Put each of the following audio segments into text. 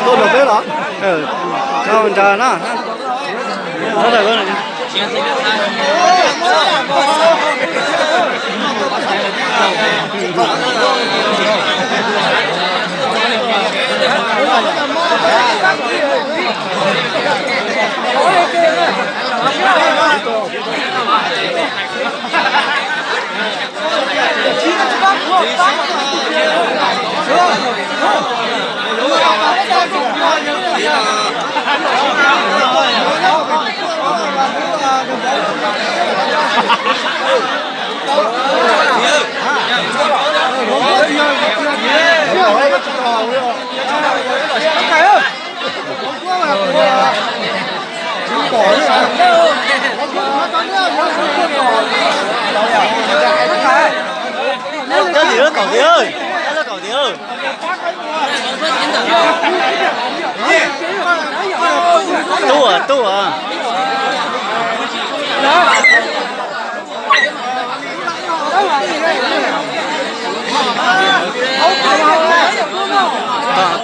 Tuaj nrog peb los? Koj nrog no. Cov tim lub kaum tim, cov lub kaum tim.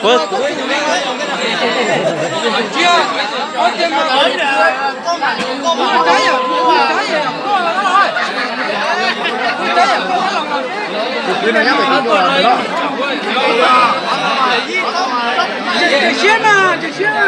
Tub, tub. Siab na, siab na.